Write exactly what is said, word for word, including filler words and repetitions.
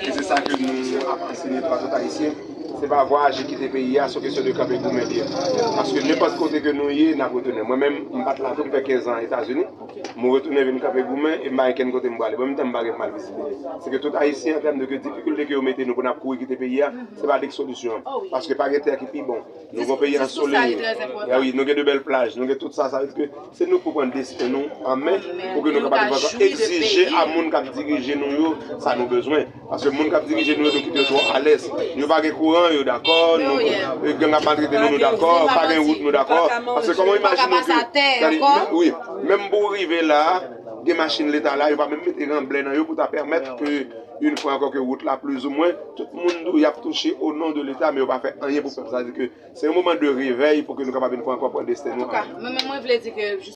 E se sa ke nou ap ansenye tou a tout Ayisyen. Se pa vwayaje kite peyi a, se yon kesyon de kanpe goumen li ye. Paske nenpòt kote ke nou ye, n ap retounen. Mwen menm, m pa t la tou, m fè kenz an Etazini. M retounen vin kanpe goumen e m pa gen kenn kote m prale. Bon, menm tan m pa gen pou m al vizite. Se ke tout Ayisyen, an tèm de ke difikilte ke yo mete nou pou n ap kouri kite peyi a, se pa li k solisyon an. Paske pa gen tè ki pi bon. Nou gen yon peyi ansoleye. Ya wi, nou gen de bèl plaj, nou gen tout sa. Sa vle di ke se nou k pou pran desten nou an men pou ke nou kapab egzije a moun k ap dirije nou yo sa nou bezwen. Paske moun k ap dirije nou yo, nou kite yo twò alèz. Yo pa gen kouran, yo dakò. Nou, gang ap maltrete nou, nou dakò. Pa gen wout, nou dakò. Paske kòman w imajine ke, wi, menm pou w rive la, gen machin leta la, yo pa menm mete ranblè nan yo pou ta pèmèt ke, yon fwa ankò, ke wout la plizoumwen, tout moun tou, y ap touche o non de leta, men yo pa fè anyen pou pèp. Sa vle di ke se yon moman de revèy pou ke nou kapab yon fwa ankò pran desten nou an men. Antouka, mwen menm, mwen vle di ke